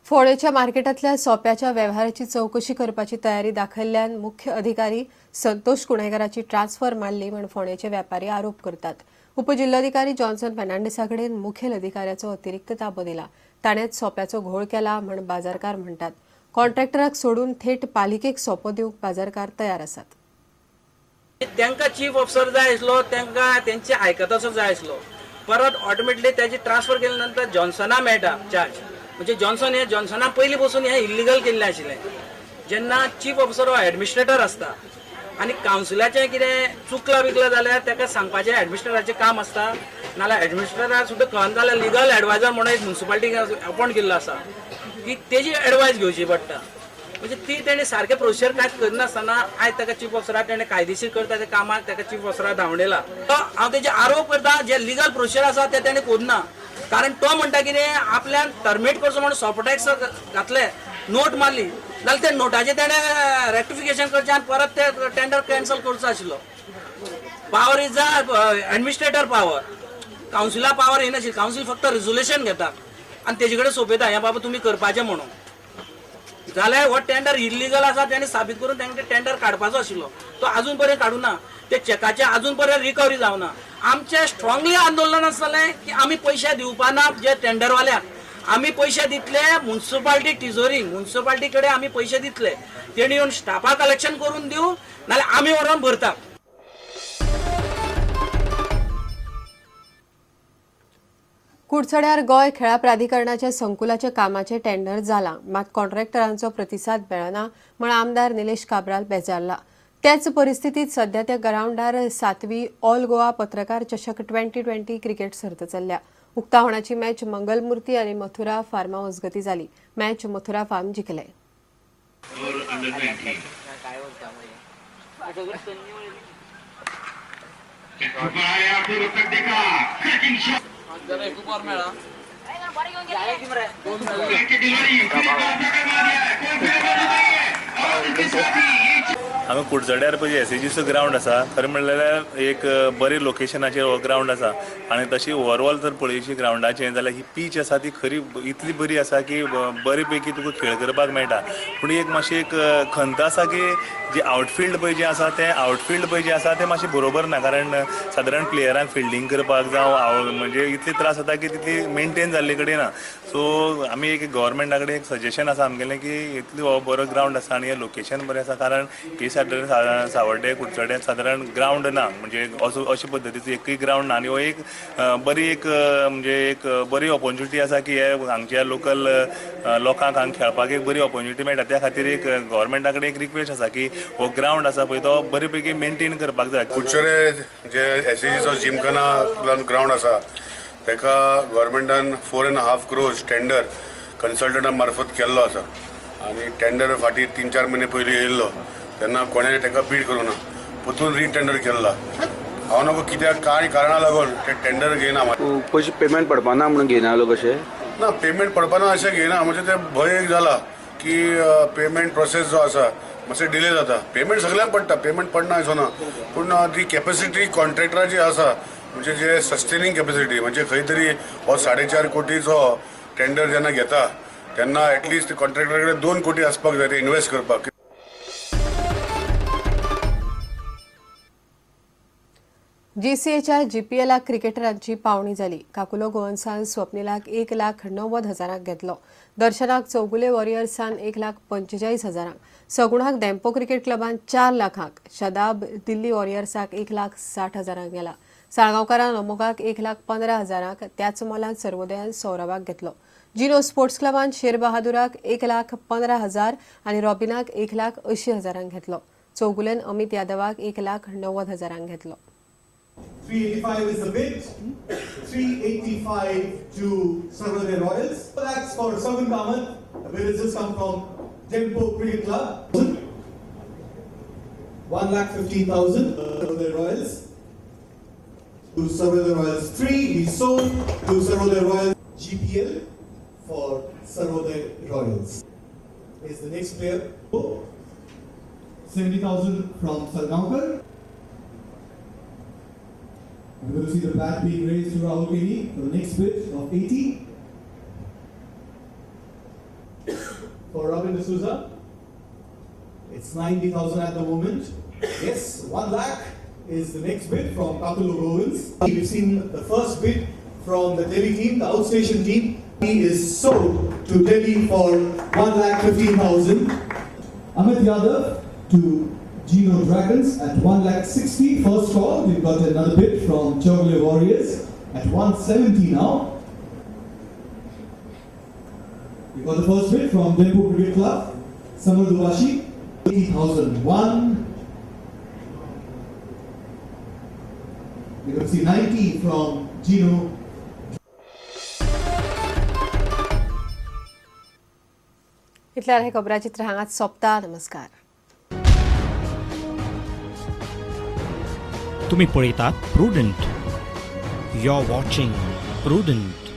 फोंडेच्या मार्केटांतल्या सोप्याच्या वेव्हाराची चवकशी करपाची तयारी दाखयल्ल्यान मुख्य अधिकारी संतोष कुणेकराची ट्रान्सफर मारली म्हण फोंडेचे व्यापारी आरोप करतात. उपजिल्लोधिकारी जॉन्सन फर्नांडिसा कडेन मुखेल अधिकाऱ्याचो अतिरिक्त ताबो दिला. ताणेंच सोप्याचो घोळ केला म्हण बाजारकार म्हणटात. कॉन्ट्रॅक्टराक सोडून थेट पालिकेक सोपो दिवंक बाजारकार तयार आसात. तांकां चीफ ऑफिसर जाय आसलो, तांकां तेंचे आयकतासो जाय आसलो. परत ऑटोमेटिकली त्याची ट्रान्सफर केल्या नंतर जॉन्सना मेळटा चार्ज. म्हणजे जॉन्सन हे जॉन्सना पयलीं पसून हे इल्लिगल केल्लें आशिल्लें. जेन्ना चीफ ऑफिसर हो एडमिनिस्ट्रेटर आसता आनी कावन्सिलाचें कितें चुकलां बिकलां जाल्यार ताका सांगपाचें एडमिनिस्ट्रेटराचें काम आसता. नाल्यार एडमिनिस्ट्रेटराक सुद्दां कळना जाल्यार लिगल एडवायजर म्हणून एक मुन्सिपालिटीक अपॉयंट केल्लो आसा की तेजी एडवायस घेवची पडटा. म्हणजे ती तेणी सारकें प्रोसिजर कांयच करनासतना आयज ताका चीफ ऑफिसराक तेणें कायदेशीर करता त्या कामाक ताका चीफ ऑफिसराक धांवडयला. तो हांव तेजे आरोप करता, जे लिगल प्रोसिजर आसा ते तेणें करूना. कारण तो म्हणटा कितें, आपल्यान टर्मिनेट करचो म्हणून सोपो टॅक्स घातले, नोट मारली जाल्यार ते नोटाचें तेणें रेक्टिफिकेशन करचें आनी परत ते टेंडर कॅन्सल करचो आशिल्लो. Power is a administrator power, कावन्सिला power येनाशिल्ली. कावन्सील फक्त रेजोल्युशन घेता आनी तेजे कडेन सोंपयता, हें बाबा तुमी करपाचें म्हणून. जाल्यार हो टेंडर इल्लिगल आसा तेणें साबीत करून तांकां टेंडर काडपाचो आशिल्लो, तो अजून पर्यंत काडूं ना. ते चेकाचे अजून पर्यंत रिकवरी जावना. आमचें स्ट्रॉंगली आंदोलन आसतलें की आमी पयशे दिवपा ना जे टेंडरवाल्यांक. आमी पयशे दितले मुन्सिपाल्टी टिजोरी, मुन्सिपाल्टी कडेन आमी पयशे दितले. तेणी येवन स्टाफा कलेक्शन करून दिवं, नाल्यार आमी व्हरोन भरता. कुडचड्यार गोंय खेळां प्राधिकरणाच्या संकुलाच्या कामाचें टेंडर जालां, मात कॉन्ट्रॅक्टरांचो प्रतिसाद मेळना म्हण आमदार निलेश काब्राल बेजारला. त्याच परिस्थितीत सध्या त्या ग्रावंडार 7वी ऑल गोवा पत्रकार चषक 20-20 क्रिकेट सर्त चल्ल्या. उक्तावणाची मॅच मंगलमूर्ती आनी मथुरा फार्मा मजगती जाली. मॅच मथुरा फार्म जिखले. और अंडर 19. आया पूर्व तक देखा, क्रैकिंग शॉट डिलीवरी, फिर एक बार पकड़ मार दिया है. कोई फील्डर मौजूद नहीं है और इसके साथ ही ये हांगा कुडचड्यार पळय एसएजीचो ग्रावंड आसा. खरें म्हणल्यार एक बरी लोकेशनाचेर हो ग्रावंड आसा आनी तशी ओवरऑल जर पळयशी ग्रावंडाचें जाल्यार ही पीच आसा ती खरी इतली बरी आसा की बरे पैकी तुका खेळ करपाक मेळटा. पूण एक मातशी एक खंत आसा की जी आउटफिल्ड पळय जें आसा तें आउटफिल्ड पळय जें आसा तें मातशें बरोबर ना. कारण सादारण प्लेयरांक फिल्डींग करपाक जावं म्हणजे इतले त्रास जाता की तितली मेंटेन जाल्ले कडेन ना. सो आमी एक गव्हर्मेंटा कडेन एक सजेशन आसा आमगेलें की इतली हो बरो ग्रावंड आसा आनी हें लोकेशन बरें आसा. कारण ही सादारण सावड्डे कुडचड्यार सादारण ग्रावंड ना, म्हणजे असो अशे पद्दतीचो एकूय ग्रावंड ना. आनी हो एक बरी एक म्हणजे एक बरी ऑपॉर्च्युनिटी आसा की हे हांगच्या लोकल लोकांक हांगा खेळपाक एक बरी ऑपॉर्च्युनिटी मेळटा. त्या खातीर एक गव्हर्मेंटा कडेन एक रिक्वेस्ट आसा की हो ग्रावंड आसा पळय तो बरे पैकी मेंटेन करपाक जाय. कुडचडे जे एसएजीचो जिमखाना ग्रावंड आसा ताका गव्हर्मेंटान 4.5 crores tender कन्सल्टंटा मार्फत केल्लो आसा आनी टेंडर फाटीं 3-4 म्हयने पयलीं येयल्लो तेन्ना कोणें ताका बीड करूं ना, परतून रिटेंडर केल्ला. हांव नको कित्याक कांय कारणा लागून ते टेंडर घेयना. पयशे पेमेंट पडपा ना म्हणून घेयना लोक अशें? ना, पेमेंट पडपाना अशें घेयना. म्हणजे ते भंय एक जाला की पेमेंट प्रोसेस जो आसा मातशें डिले जाता. पेमेंट सगळ्यांक पडटा, पेमेंट पडना असो ना. पूण ती कॅपॅसिटी कॉन्ट्रॅक्टराची आसा, म्हणजे जे सस्टेनिंग कॅपॅसिटी, म्हणजे खंय तरी हो 4.5 कोटीचो टेंडर जेन्ना घेता तेन्ना एटलिस्ट कॉन्ट्रॅक्टरा कडेन 2 कोटी आसपाक जाय ते इन्वेस्ट करपाक. जीसीएच्या जीपीएलाक क्रिकेटरांची पावणी जाली. काकुलो गोवन्सान स्वप्निलाक 1,90,000 घेतलो. दर्शनाक चौगुले वॉरियर्सान 1,45,000, सगुणाक धेंपो क्रिकेट क्लबान 4 लाखांक, शदाब दिल्ली वॉरियर्साक 1,60,000 गेला. साळगांवकारान अमोघाक 1,15,000, त्याच मोलान सर्वोदयान सौरभाक घेतलो. जिनो स्पोर्ट्स क्लबान शेर बहादुराक 1,15,000 आनी रॉबिनाक 1,80,000 घेतलो. चौगुलेन अमित यादवाक 1,90,000 घेतलो. 385 is the bid. 385 to Sarvodaya Royals. That's for Sagun Kamath. The bid has just come from Dempo Cricket Club. 1,15,000 Sarvodaya Royals. To Sarvodaya Royals 3, he sold to Sarvodaya Royals. GPL for Sarvodaya Royals. Is the next player. 70,000 from Salgaonkar. We're going to see the bat being raised to Rahul Keni for the next bid of 80. for Robin D'Souza. It's 90,000 at the moment. Yes, 1 lakh is the next bid from Kapil Govins. We've seen the first bid from the Delhi team, the outstation team. He is sold to Delhi for 1,15,000. Amit Yadav to Gino Dragons at 1,60,000. First call, we've got another bid from Chowgule Warriors at 170 now. We got the first bid from Dempo Cricket Club, Samar Dubashi, 80,001. We're going to see 90 from Gino. इतल्यार हे खबराचित्र हांगाच सोंपता. नमस्कार. तुम्ही पळयतात Prudent. You are watching Prudent.